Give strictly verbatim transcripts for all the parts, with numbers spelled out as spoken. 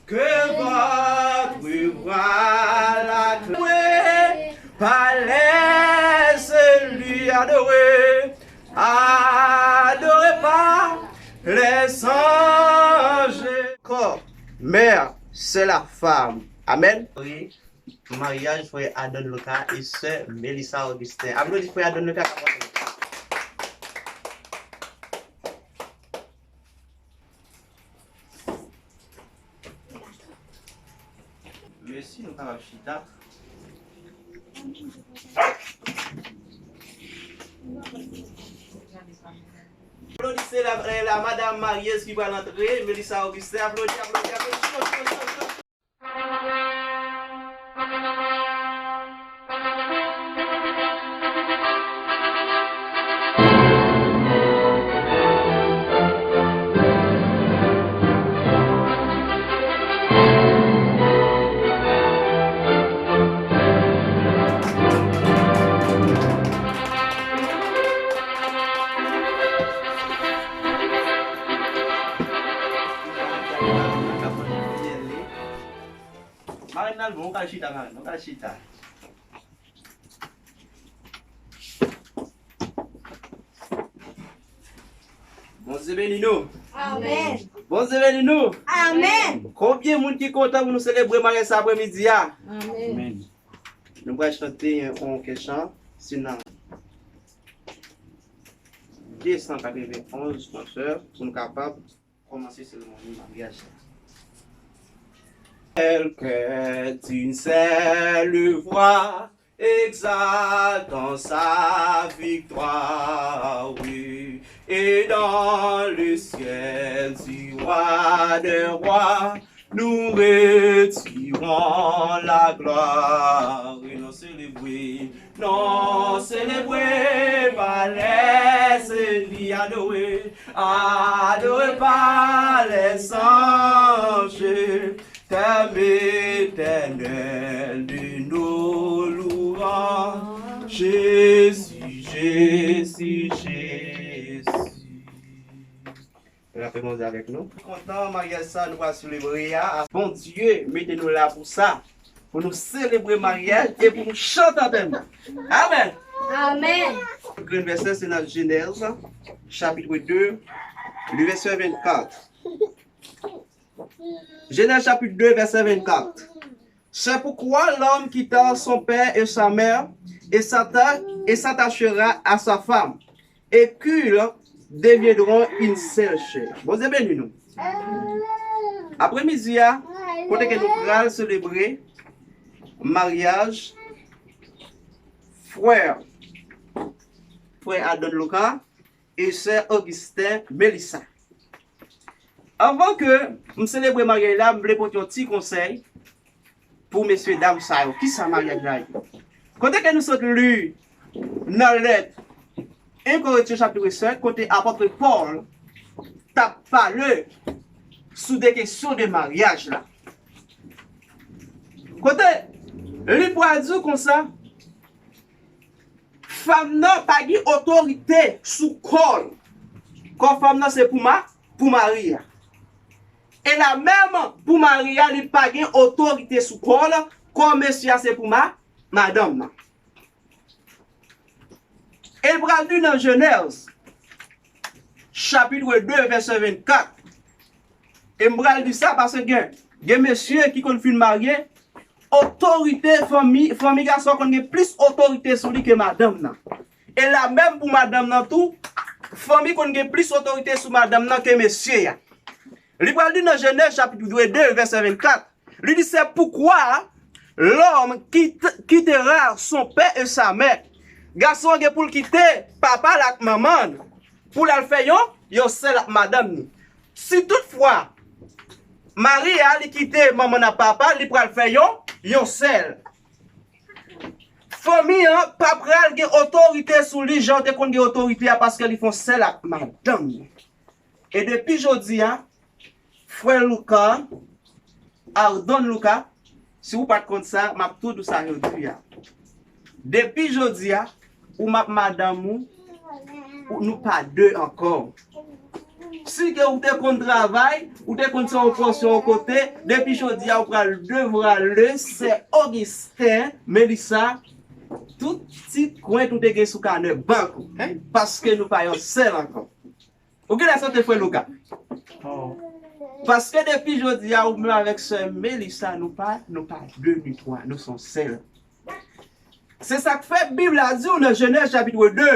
Que votre voix acclame, par les élus adorés, adorés par les anges. Corps, mère, c'est la femme. Amen. Maryaj frè Adon Lucas e sè Melissa Augustin. Aplodi frè Adon Lucas k ap rantre. Mèsi, nou kapab chita. Aplodisez la, la madame marieuse ki pral antre, Melissa Augustin. Aplodi, aplodi, aplodi. Cho, cho, cho, cho. Marenn nan bon, ou ka chita, marenn, ou ka chita. Bondye beni nou. Amen. Bondye beni nou. Amen. Konbyen moun ki kontan pou nou selebre maryaj sa apremidi a? Amen. Nou pral chante yon kè chan, si nan de san katrevenn onz, mon sè, pou nou kapab kòmanse seremoni maryaj la. Quelqu'un d'une seule voix exaltant sa victoire, oui, et dans le ciel du roi des rois, nous retirons la gloire. Et nous célébrer, nous célébrer par les élus adorés, adorés par les anges, thème éternel de nos louanges. Jésus, Jésus, Jésus. Lapè Bondye avèk nou. Kontan maryaj sa nou pral selebre a. Bondye mete nou la pou sa, pou nou selebre maryaj e pou nou chante ansanm. Amen. Amen. Grenn vèsè se nan Jenèz, chapit de, le vèsè vennkat. Genèse chapitre deux, verset vingt-quatre. C'est pourquoi l'homme quitta son père et sa mère et s'atta-, et s'attachera à sa femme, et qu'ils deviendront une seule chair. Bondye beni nou. Apremidi a, kote ke nou pral selebre maryaj frè, frè Adon Lucas e sè Augustin Melissa. Anvan ke m selebre maryaj la, m vle pote yon ti konsèy pou mesye dam sa yo. Kisa maryaj la ye? Kote ke nou sot li nan lèt en Korentyen chapit sèt, kote apòt Pòl t ap pale sou de kesyon de maryaj la. Kote li pral di w konsa, fanm nan pa gen otorite sou kò l. Kò fanm nan se pou ma-, pou mari a. E la menm pou mari a, li pa gen otorite sou kò l, kò mesye a se pou ma-, madanm nan. E l pral di nan Jenèz, chapit de, vèsè vennkat. E m pral di sa paske gen, gen mesye ki konn fin marye, otorite fanmi, fanmi gason an konn gen plis otorite sou li ke madanm nan. E la menm pou madanm nan tou, fanmi konn gen plis otorite sou madanm nan ke mesye a. Li pral di nan Jenèz chapit de, vèsè vennkat, li di, c'est pourquoi l'homme quitte-, quittera son père et sa mère. Gason an gen pou l kite papa l ak manman l pou l al fè yon, yon sèl ak madanm ni. Si toutfwa mari a li kite manman l ak papa l, li pral fè yon, yon sèl. Fanmi an pa pral gen otorite sou li jan te konn gen otorite a paske li fè yon sèl ak madanm ni. E depi jodi a, frè Lucas, Ardon Lucas, si ou pa t konn sa, m ap tou di w sa jodi a. Depi jodi a, ou m ap madanm ou, ou, nou pa de ankò. Si ke ou te konn travay, ou te konn se yon pòsyon yon kote, depi jodi a ou pral devwa le sè Augustin, Melissa, tout ti kwent ou te gen sou kanè bank ou. Paske nou pa yon sèl ankò. Ou genlè sante frè Luka. Paske depi jodi a ou menm avèk sè Melissa, nou pa, nou pa de ni twa, nou se yon sèl. Se sa k fè Bib la di w nan Jenèz chapit de,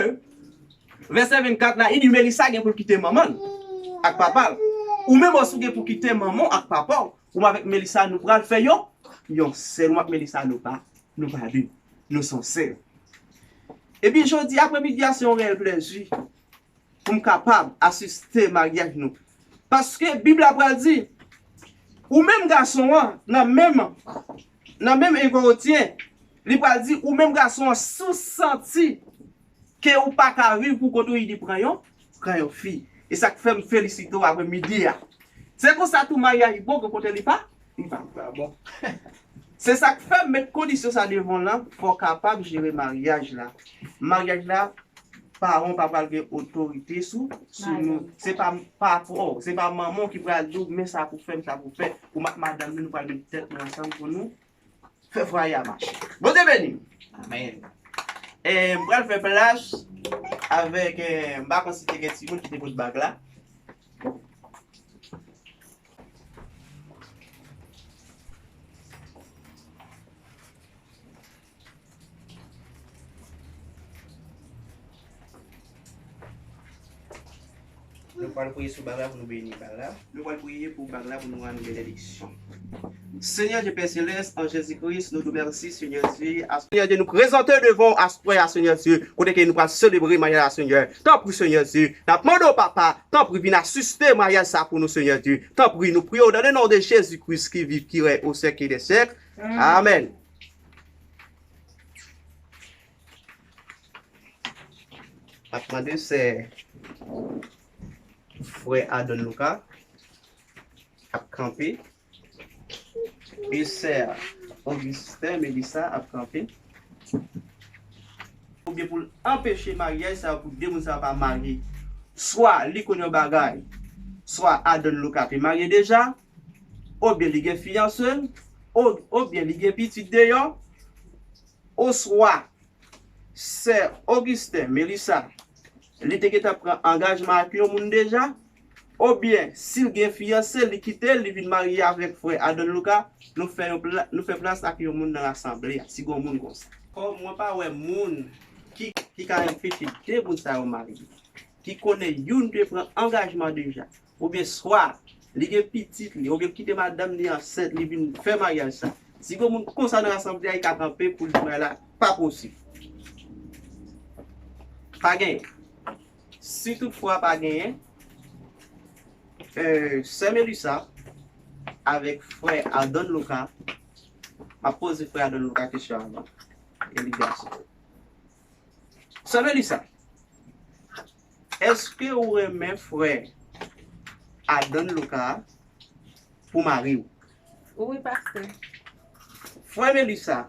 vèsè vennkat la, li di Melissa gen pou l kite manman l ak papa l. Ou menm osi w gen pou kite manman w ak papa w. Ou menm avèk Melissa nou pral fè yon, yon sèl. Ou menm ak Melissa nou pa, nou pa de. Nou se yon sèl. Epi jodi apremidi a se yon reyèl plezi pou m kapab asiste maryaj nou. Paske Bib la pral di, ou menm gason an, nan menm, nan menm Korentyen, li pral di, ou menm gason an, si w santi ke ou pa ka viv pou kont ou, li di pran yon, pran yon fi. E sa k fè m felisite w apremidi a. Se konsa tou maryaj bon, gen kote li pa, li pa bon. Se sa k fè m met kondisyon sa devan w lan, fò w kapab jere maryaj la. Maryaj la, paran w pa pral gen otorite sou, sou nou. Se pa papa w, se pa manman w ki pral di w, men sa pou fè, men sa pou fè. Ou mak madanm nou, nou pral met tèt nou ansanm pou nou fè fwaye a mache. Bondye beni. Amèn. E, m pral fè plas avèk, e, m pa konn si te gen timoun ki te pot bag la. Nou pral priye sou bag la pou nou beni bag la. Nou pral priye pou bag la pou nou rann benediksyon. Senyè Dye Pè Selès, an Jezi Kris, nou di w mèsi, Senyè Dye. Senyè Dye, nou prezante devan w aswè a, Senyè Dye, kote ke nou pral selebre maryaj la, Senyè. Tanpri, Senyè Dye, n ap mande w, Papa, tanpri vin asiste maryaj sa pou nou, Senyè Dye. Tanpri, nou priye w dans le nom de Jésus-Christ qui vit, qui règne au siècle des siècles. Amèn. M ap mande sè frè Adon Luka ap kanpe. E sè Augustin Melissa ap kanpe. Oubyen pou l anpeche maryaj sa yo, pou de moun sa yo pa marye. Swa li konn yon bagay, swa Adon Luka te marye deja, oubyen li gen fiyanse l, ou-, oubyen li gen pitit deyò, oswa sè Augustin Melissa, li te gentan pran angajman ak yon moun deja, oubyen si l gen fiyanse, li kite l, li vin marye avèk frè Adon Luka, nou fè yon pla-, nou fè plas ak yon moun nan rasanble a, si gen yon moun konsa. Kòm mwen pa wè moun ki, ki ka anpeche de moun sa yo marye, ki konnen youn te pran angajman deja, oubyen swa li gen pitit li, oubyen kite madanm li ansent, li vin fè maryaj sa. Si gen moun konsa nan rasanble a, li ka kanpe pou l di bagay la pa posib. Pa genyen. Si toutfwa pa genyen, e, sè Melissa avèk frè Adon Luka, m ap poze frè Adon Luka kesyon avan. E li gason. Sè Melissa, èske ou renmen frè Adon Luka pou mari w? Wi, pastè. Frè Melissa,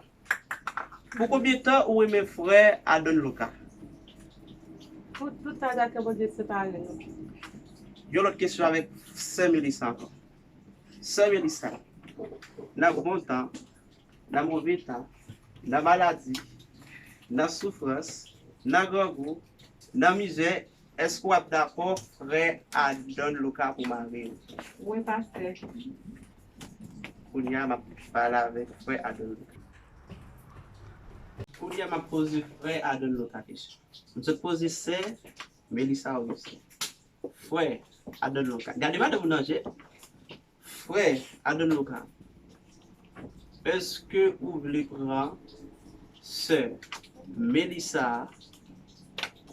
pou konbyen tan ou renmen frè Adon Luka? Pou tout tan, jiskaske Bondye separe nou. Yon lòt kesyon avèk sè Melissa ankò. Sè Melissa, nan bon tan, nan move tan, nan maladi, nan soufrans, nan grangou, nan mizè, èske w ap dakò frè Adon Luka pou mari w? Wi, pastè. Kounye a, m ap pale avèk frè Adon Luka. Kounye a, m ap poze frè Adon Luka kesyon. M sot poze sè Melissa Augustin. Frè Adon Luka. Gade madanm ou nan je. Frè Adon Luka, èske ou vle pran sè Melissa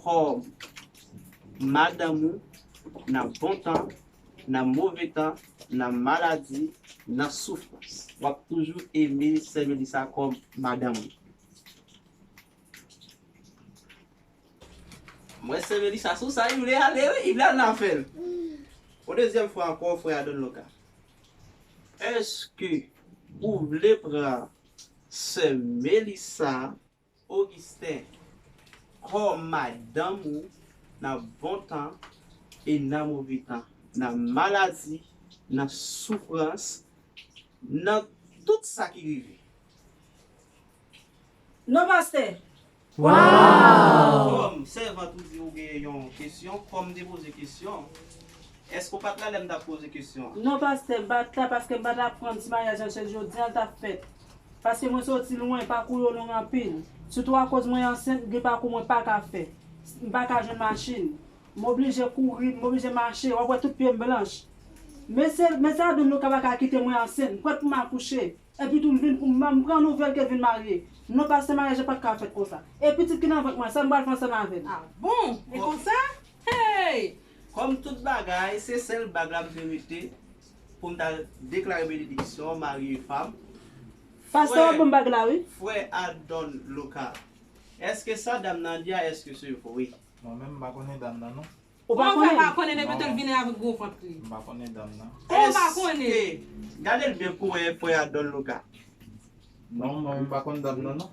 kòm madanm ou nan bon tan, nan move tan, nan maladi, nan soufrans? W ap toujou enmen sè Melissa kòm madanm ou? Mwen sè Melissa sou sa, li vle ale, wi, li vle al nan afè l. Yon dezyèm fwa ankò, frè Adon Luka. Èske ou vle pran sè Melissa Augustin kòm madanm ou nan bon tan e nan move tan? nan maladi, nan soufrans, nan tout sa ki rive. Non, pastè. Kòm sèvant ou di ou gen yon kesyon, kòm m te poze kesyon, èske w pa t la lè m t ap poze kesyon an? Non, pastè, m pa t la paske m pa t ap pran ti maryaj an chèz jodi a l t ap fèt. Paske mwen soti lwen, pakou yo long anpil. Sitou akoz mwen ansent, gen pakou mwen pa ka fè. M pa ka jwenn machin. M oblije kouri, m oblije mache, w ap wè tout pye m blanch. Men se, men se Adan Louka pa ka kite mwen ansent, m prèt pou m akouche. Epi tou m vin, m, m pran nouvèl ke l vin marye. Non, pastè, maryaj la pa t ka fèt konsa. E pitit ki nan vant mwen, sa m pral fè ansanm avè l? Ah bon? E konsa? Hey! Kòm tout bagay, se sèl bag la m te rete pou m ta deklare benediksyon mari e fanm. Pastè, w ap ban m bag la, wi. Frè Adan Louka, èske sa dam nan di a, èske se vre? Mwen menm, m pa konnen dam nan, non. Ou pa konnen? Ou pa konnen depi te l vini avèk gwo vant li. M pa konnen dam nan. Ou pa konnen? Èske, gade l byen pou wè frè Adan Louka. Non, mwen menm m pa konn dam nan, non.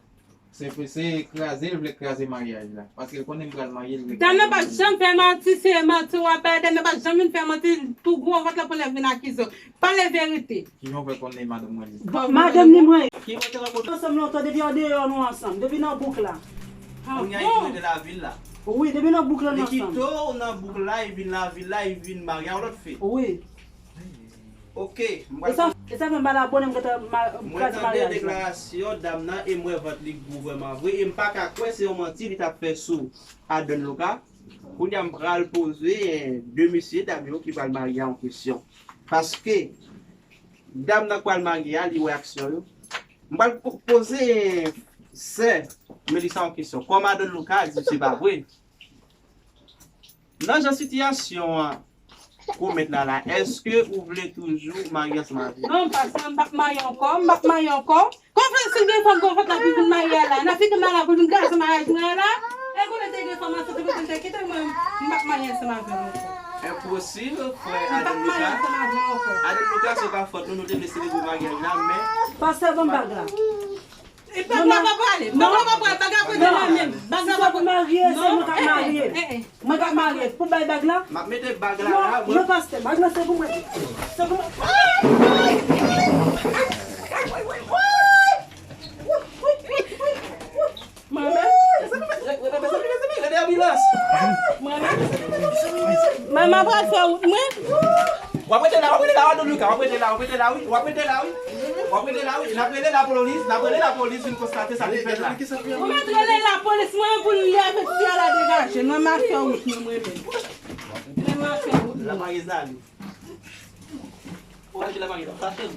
Se, se kraze l vle kraze maryaj la. Paske l konnen m pral marye, l vle kraze maryaj la. Dam nan pa janm fè manti, se manti w ap bay. Dam nan pa janm vin fè manti, tou gwo vant la pou l vin akize w. Pale verite. Kijan w fè konnen madanm mwen li? Madanm ni mwen. Ki kote w rankontre? Ansanm lontan, depi andeyò nou ansanm, depi nan bouk la. Ah bon? Kounye a li tou rete lavil la. Wi, depi nan bouk la nou ansanm. Li kite w nan bouk la, li vin lavil la, li vin marye ak yon lòt fi. Wi. Ok, m pral. E sa, e sa fè m pa la bonè m gentan ma, kraze maryaj la. Mwen tande deklarasyon dam nan e m wè vant li gwo vrèman vre e m pa ka kwè se yon manti li t ap fè sou Adan Louka. Kounye a m pral poze de mesye dam yo ki pral marye a yon kesyon. Paske dam nan k pral marye a, li wè aksyon yo. M pral poze sè Melissa yon kesyon. Kòm Adan Louka di se pa vre. Nan jan sitiyasyon an komèt la la, èske ou vle toujou marye ansanm avè l? Non, pastè, m p ap marye ankò, m p ap marye ankò. Konfyans si gen fanm konfyans la pou vin marye a la. Nan figi m la la pou vin kraze maryaj mwen an la. E konnen te gen fanm ansanm, se pou te kite mwen, m p ap marye ansanm avè l ankò. Enposib, frè Adan Louka. Adan Louka, se pa fòt nou, nou te vle selebre maryaj la, men. Pastè, ban m bag la. E bag la pa prale, bag la pa prale, bag la kote la menm. Bag la pa prale. Si se pou marye, se mwen k ap marye. Mwen k ap marye. Pou bay bag la? M ap mete bag la la. Non, pastè, bag la se pou mwen. Se pou mwen. Manman. Rele anbilans. Manman. Manman pral fè wout mwen. W ap rete la, w ap rete la, Adan Louka, w ap rete la, w ap rete la wi, w ap rete la wi. W ap rete la wi, n ap rele lapolis, n ap rele lapolis vin konstate sa ki fèt la. Ou mèt rele lapolis mwen pou l leve ti a la degaje, mwen m ap fè wout mwen mwen menm. Mwen m ap fè wout mwen. Lapolis la li. Ou al ki lapolis la, fache m.